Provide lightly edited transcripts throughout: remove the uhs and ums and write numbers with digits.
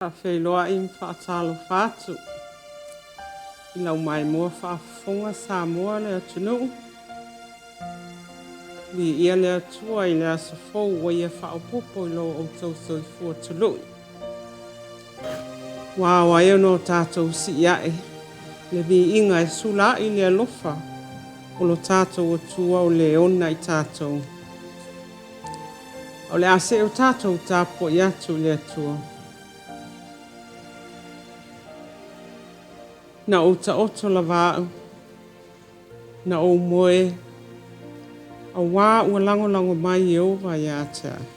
Faafeiloai ma faatalofa atu i lau maimoa faafofoga Samoa le atunuu. Viia le Atua i le aso fou ua Ia faaopoopo i lo outou soifua tului. Ua ao ai ona o tatou sii ae le viiga e sula ai le alofa o lo tatou Atua o le ona i tatou. O le a see o tatou tapuai atu i le Atua. Na ou taoto lava au, na ou moe, auā ua lagolago mai Ieova ia te au.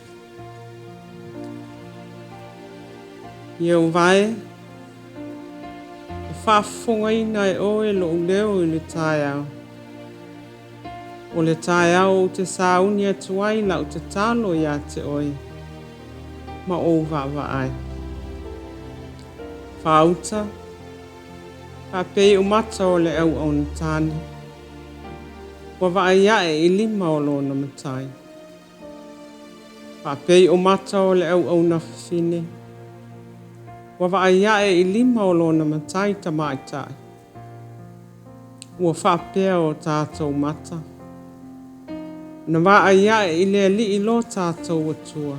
Ieova e, e faafofogaina e oe lou leo i le taeao. O le taeao ou te sauni atu ai lau tatalo ia te oe, ma ou vaavaai. Faauta, faapei o mata o le auauna tane, ua vaai ae i lima o lona matai. Faapei o mata o le auauna fafine, ua vaai ae i lima o lona matai tamaitai. Ua faapea o tatou mata na vaai ae i le Alii lo tatou Atua,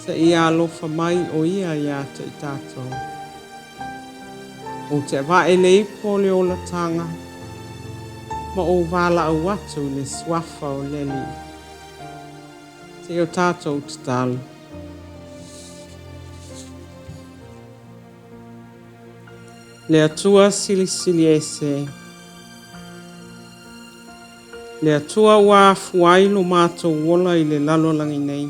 seia alofa mai o Ia ia te i tatou. Ou te avae le ipo o le olataga ma ou valaau atu i le Suafa o le Alii. Seia o tatou tatalo. Le Atua Silisili Ese, Le Atua ua afua ai lo matou ola i le lalolagi nei.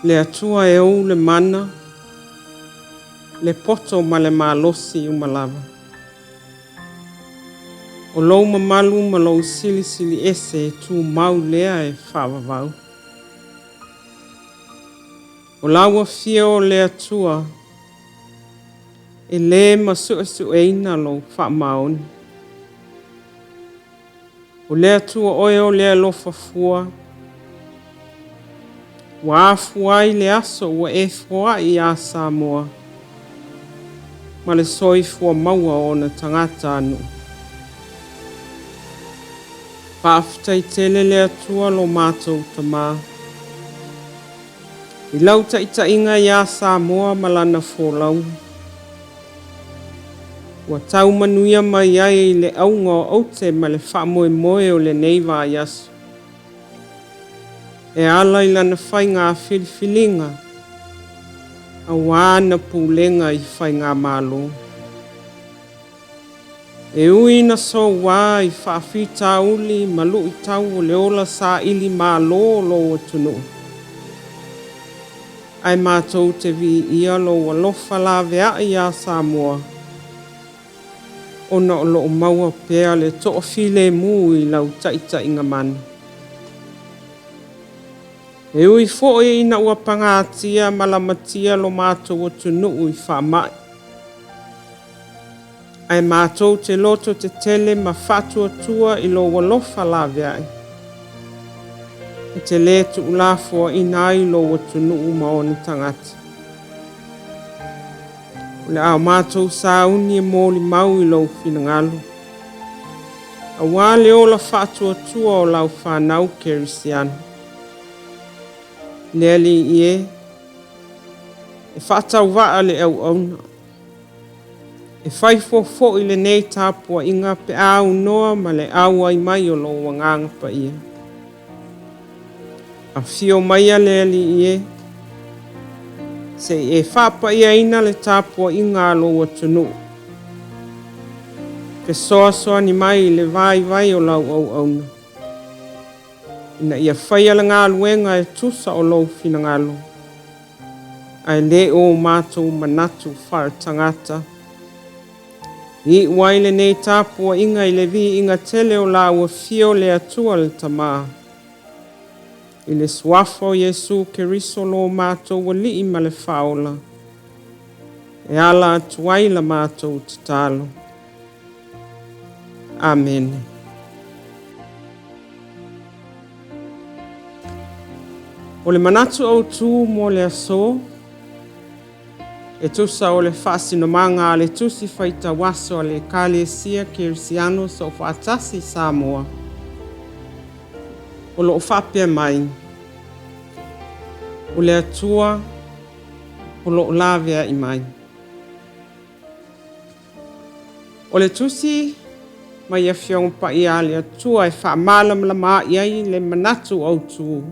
Le Atua e ou le mana, le poto ma le malosi uma lava. O lou mamalu ma lou silisili ese e tumau lea e faavavau. O lau afio o le Atua, e le masuesueina lou faamaoni. O le Atua oe o le alofa fua, ua afua ai le aso ua e foai ia Samoa ma le soifua maua o ona tagatanuu. Faafetai tele le Atua lo matou Tama. I lau taitaiga iā Samoa ma lana folauga, ua tau manuia mai ai le auga o aute ma le faamoemoe o lenei vaiaso e ala i lana faiga filifiliga auā ana pulega i faigamalo. E ui ina soua i faafitauli ma luitau o le ola saili malo o lou atunuu, ae matou te viia lou alofa laveai iā Samoa, ona o lo o maua pea le toafilemu i lau taitaiga mana. E ui foi ina ua pagatia ma lamatia lo matou atunuu i faamai, Ae matou te loto tetele ma faatuatua i lou alofa laveai, e te lē tuulafoaina ai lou atunuu ma ona tagata. O le a matou sauni e molimau i lou finagalo, auā le ola faatuatua o lau fanau kerisiano. Le Alii e, e faatauvaa le auauna. E fai fua foi lenei tapuaiga pe a aunoa ma le auai mai o lou Agaga Paia. Afio maia le Alii e, se i e faapaiaina le tapuaiga a lou atunuu. Fesoasoani mai i le vaivai o lau auauna, ina ia faia le galuega e tusa o lou finagalo. Ae le o matou manatu faaletagata. Iu ai lenei tapuaiga i le viiga tele o lau afio le Atua le Tama, i le Suafa o Iesu Keriso lo matou Alii ma le Faaola, e ala atu ai la matou tatalo. Amene. O le manatu autu mo le aso, e tusa o le faasinomaga a le Tusi Faitau Aso a le Ekalesia Kerisiano Soofaatasi i Samoa, o lo o faapea mai, O le Atua o lo o laveai mai. O le tusi mai Afioga Paia a le Atua e faamalamalama ai le manatu autu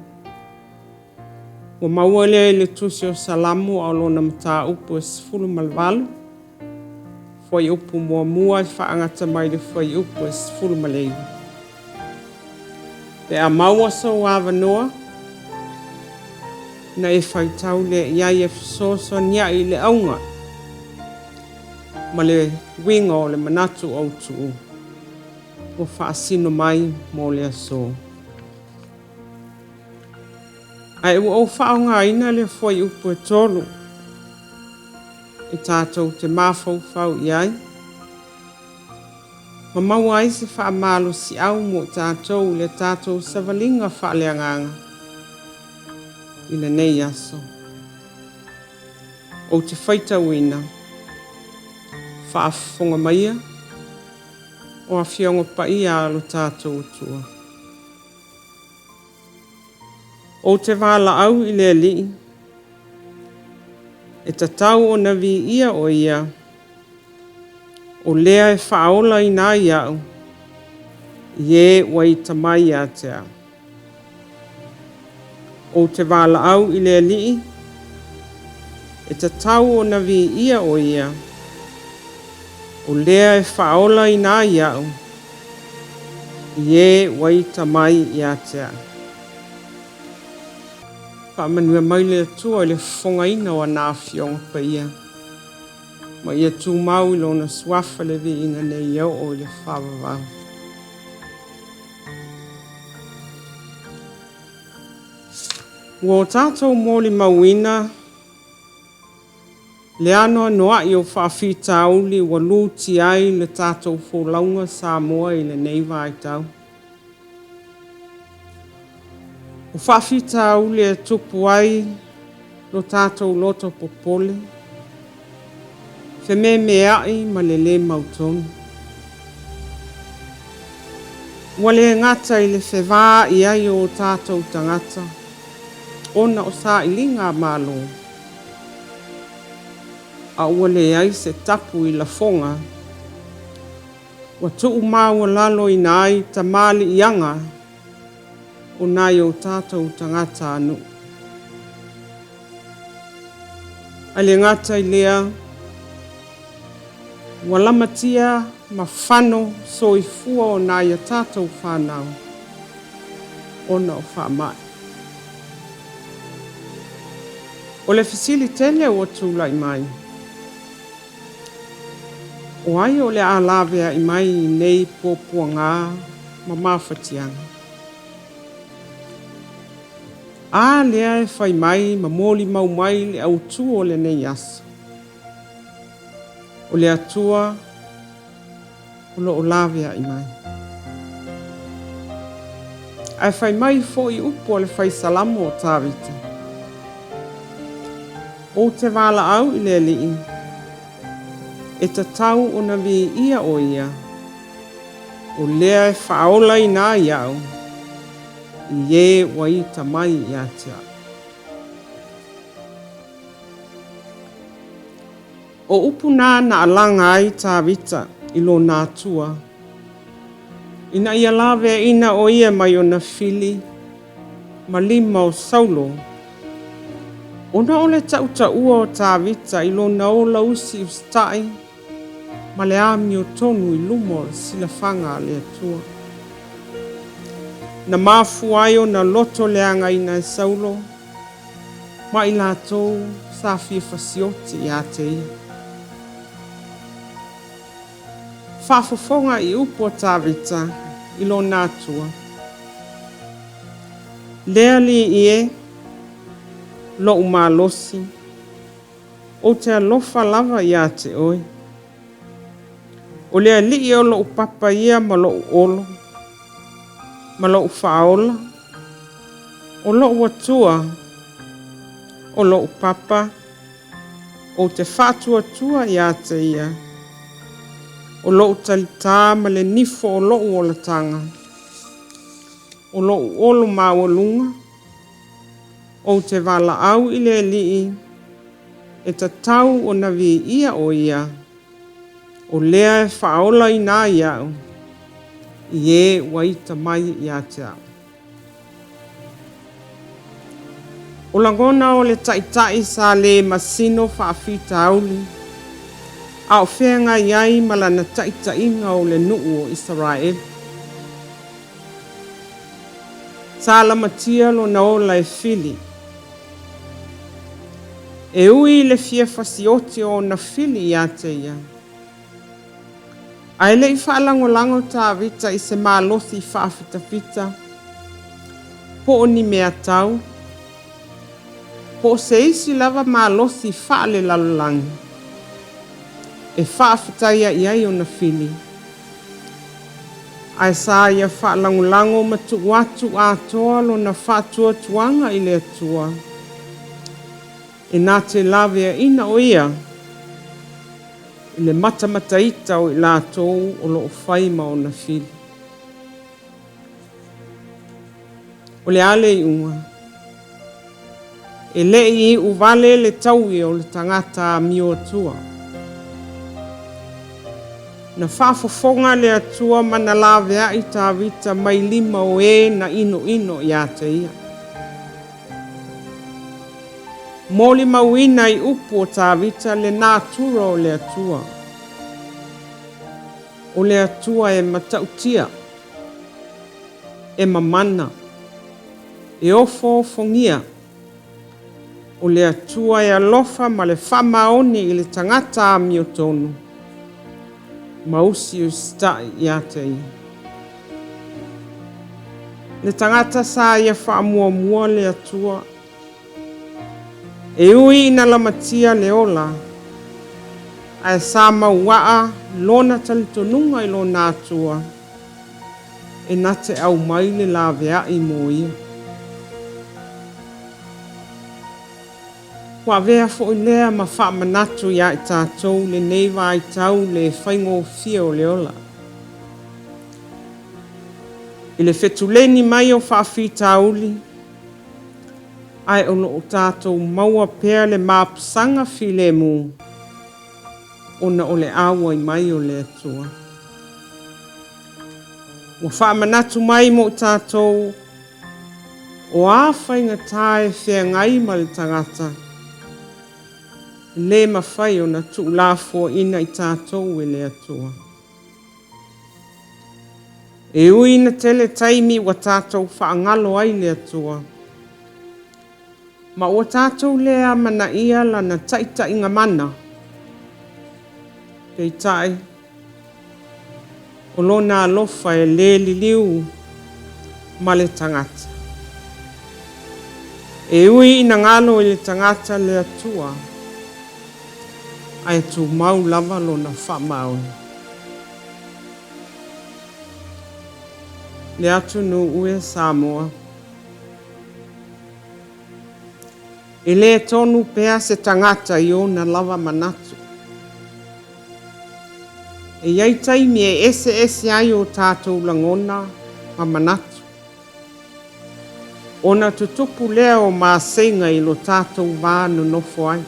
ua maua lea i le tusi o Salamo a o lona mataupu e 18, fuaiupu muamua e faagata mai le fuaiupu e 19. Pe a maua sou avanoa, na e faitau lea i ai e fesoasoani i le auga ma le uiga o le manatu autu ua faasino mai mo le aso. Ae ua ou faaaogaina le fuaiupu e 3 e tatou te mafaufau i ai ma maua ai se faamalosiau mo i tatou i le tatou savaliga faaleagaga i lenei aso. Ou te faitauina, faafofoga maia o Afioga Paia a lo tatou Atua. Ou te valaau i le Alii, e tatau ona viia o Ia, o lea e faaolaina ai au i e ua ita mai ia te au. Ou te valaau i le Alii, e tatau ona viia o Ia, o lea e faaolaina ai au i e ua ita mai ia te au. Faamanuia mai le Atua i le fofogaina o ana Afioga Paia, ma ia tumau i Lona Suafa le viiga nei e oo i le faavavau. Ua o tatou molimauina le anoanoai o faafitauli ua lutia ai le tatou folauga Samoa i lenei vaitau. O faafitauli e tupu ai lo tatou loto popole, fememeai ma le lē mautonu. Ua le gata i le fevaai ai o o tatou tagata ona o sailiga a Malo, a ua leai se tapu i lafoga ua tuumaualaloina ai tamaliiaga o nai o tatou tagatanuu. Ae le gata i lea, ua lamatia ma fano soifua o nai a tatou fanau ona o faamai. O le fesili tele ua tulai mai, o ai o le a laveai mai i nei puapuaga ma mafatiaga? A lea e fai mai ma molimau mai le autu o lenei aso, o le Atua o lo o laveai mai. Ae fai mai foi upu a le fai salamo o Tavita, Ou te valaau i le Alii, e tatau ona viia o ia, o lea e faaolaina ai au i e ua ita mai ia te au. O upu na na alaga ai Tavita i lona Atua, ina ia laveaiina o ia mai ona fili ma lima o Saulo, ona o le tautaua o Tavita i lona ola usiusitai ma le amiotonu i luma o le silafaga a le Atua. Na mafua ai ona loto leagaina e Saulo ma i latou sa fia fasioti ia te ia. Faafofoga i upu a Tavita i lona Atua, Le Alii e, lou malosi, ou te alofa lava ia te oe. O le Alii o lou papa ia ma lou olo, ma lou faaola, o lou Atua. O lou papa, ou te faatuatua ia te ia, o lou talitā ma le nifo o lou olataga, o lou olo maualuga, ou te valaau i le Alii, e tatau ona viia o ia, o lea e faaolaina ai au i e ua ita mai ia te au. O lagona o le taitai sa le masino faafitauli a o feagai ai ma lana taitaiga o le nuu o Isaraelu. Sa lamatia lona ola e fili. E ui i le fia fasioti o ona fili ia te ia, Ae le i faalagolago Tavita i se malosi faafitafita, po o ni meatau, po o se isi lava malosi faalelalolagi e faafetaia i ai ona fili, ae sa ia faalagolago ma tuu atu atoa lona faatuatuaga i le Atua e na te laveaina o ia i le matamataita o i latou o lo o fai ma ona fili. O le a le iuga? E le i iu vale le taui o le tagata amioatua. Na faafofoga le Atua ma na laveai Tavita mai lima o e na inoino ia te ia. Molimauina i upu o Tavita le natura o le Atua. O le Atua e matautia, e mamana, e ofoofogia. O le Atua e alofa ma le faamaoni i le tagata amiotonu ma usiusitai ia te ia. Le tagata sa ia faamuamua le Atua, e ui ina lamatia le ola, ae sa mauaa lona talitonuga i lona Atua e na te aumai le laveai mo ia. Ua avea foi lea ma faamanatu ia i tatou lenei vaitau le faigofie o le ola. I le fetuleni mai o faafitauli, ae o lo o tatou maua pea le mapusaga filemu ona o le auai mai o le Atua. Ua faamanatu mai mo i tatou o a faigata e feagai ma le tagata, e le mafai ona tuulafoaina i tatou e le Atua. E ui ina tele taimi ua tatou faagalo ai le Atua, ma ua tatou le amanaia Lana taitaiga mana, peitai, o Lona alofa e le liliu ma le tagata. E ui ina galo i le tagata le Atua, ae tumau lava Lona faamaoni. Le atunuu e Samoa. E le tonu pea se tagata i ona lava manatu. E i ai taimi e eseese ai o tatou lagona ma manatu. Ona tutupu lea o maseiga i lo tatou va nonofo ai.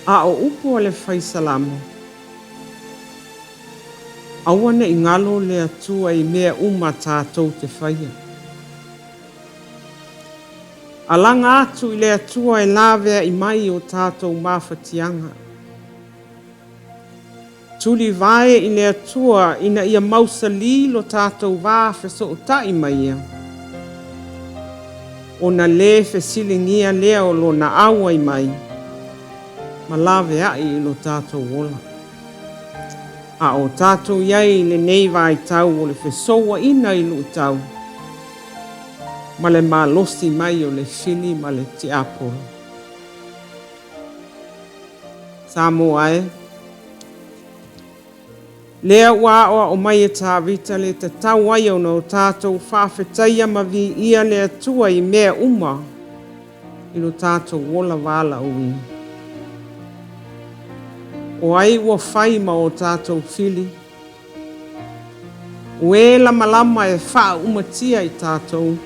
A o upu a le Fai Salamo, Aua ne i galo le Atua i mea uma tatou te faia. Alaga atu i le Atua e laveai mai o tatou mafatiaga. Tulivae i le Atua ina ia mausali lo tatou va fesootai ma Ia, ona le fesiligia lea o Lona auai mai ma laveai i lo tatou ola. A o tatou i ai i lenei vaitau o le fesouaina i luitau ma le malosi mai o le fili ma le tiapolo. Samoa e! Lea ua aoao mai e Tavita le tatau ai ona o tatou faafetaia ma viia le Atua i mea uma i lo tatou ola valaauina. O ai ua fai ma o tatou fili? O e lamalama e faaumatia i tatou?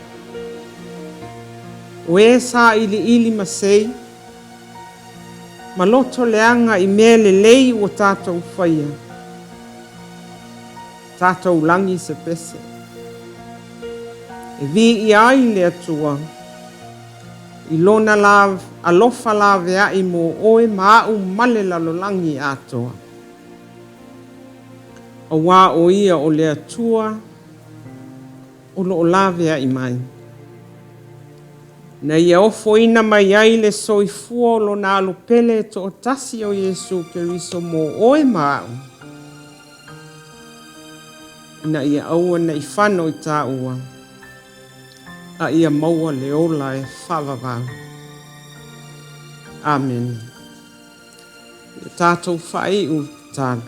O e sailiili ma sei? Ma loto leaga i mea lelei ua tatou faia? Tatou lagi se pese. E viia ai le Atua i Lona alofa laveai mo oe ma a'u ma le lalolagi atoa. Auā o Ia o le Atua o lo o laveai mai. Na Ia ofoina mai ai le soifua o Lona Alo pele e toatasi o Iesu Keriso mo oe ma a'u, ina ia aua ne i fano i tāua, a ia maua le ola e faavavau. Amene. Ia tatou faaiu le tatalo.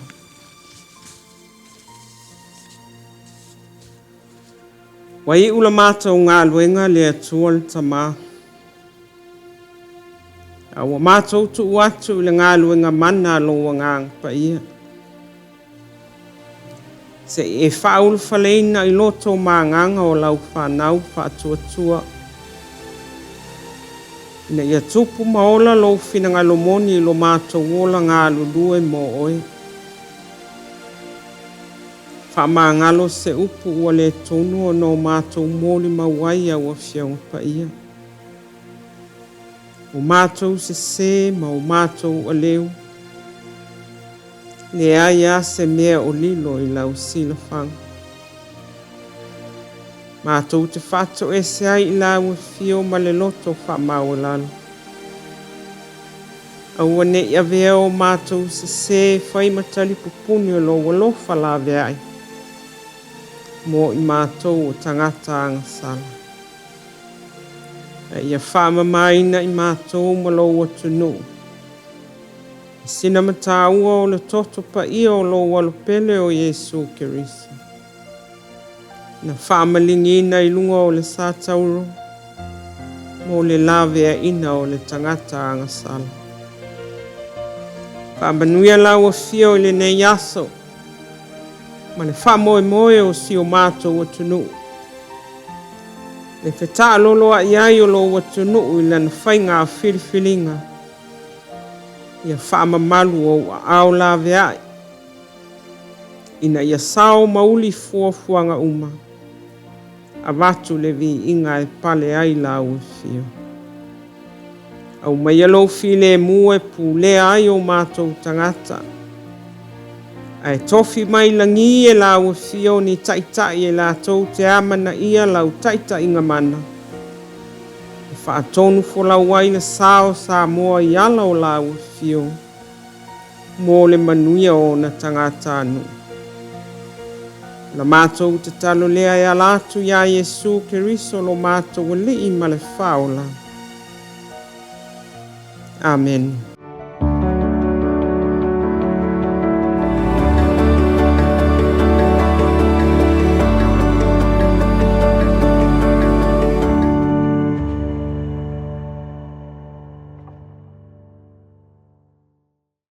Ua iu la matou galuega le Atua le Tama. A ua matou tuu atu i le galuega mana a lou Agaga Paia. Se i e faaulufaleina i loto ma agaga o lau fanau faatuatua, ina ia tupu ma ola lou finagalo moni i lo matou ola galulue mo oe. Faamagalo se upu ua le tonu ona o matou molimau ai au Afioga Paia. O matou sesē ma o matou aleu, leai a se mea o lilo i lau silafaga. Matou te faatoese ai i lau afio ma le loto faamaualalo. Aua ne i avea o matou sesē e fai ma talipupuni o lou alofa laveai mo i matou o tagata agasala. A ia faamamaina i matou ma lou atunuu i sina mataua o le toto paia o lou Alo pele o Iesu Keriso, na faamaligiina i luga o le satauro mo le laveaiina o le tagata agasala. Faamanuia lau afio i lenei aso ma le faamoemoe o si o matou atunuu, le fetaaloloai ai o lou atunuu i lana faiga filifiliga. Ia faamamalu ou aao laveai, ina ia sao ma uli fuafuaga uma, avatu le viiga e pale ai lau afio. Aumaia lou filemu e pulea ai o matou tagata, ae tofi mai lagi e lau afio ni taitai e latou te amanaia lau taitaiga mana, e faatonu folau ai le sa o Samoa i ala o lau afio mo le manuia o ona tagatanuu. O la matou tatalo lea e ala atu iā Iesu Keriso lo matou Alii ma le Faaola. Amene.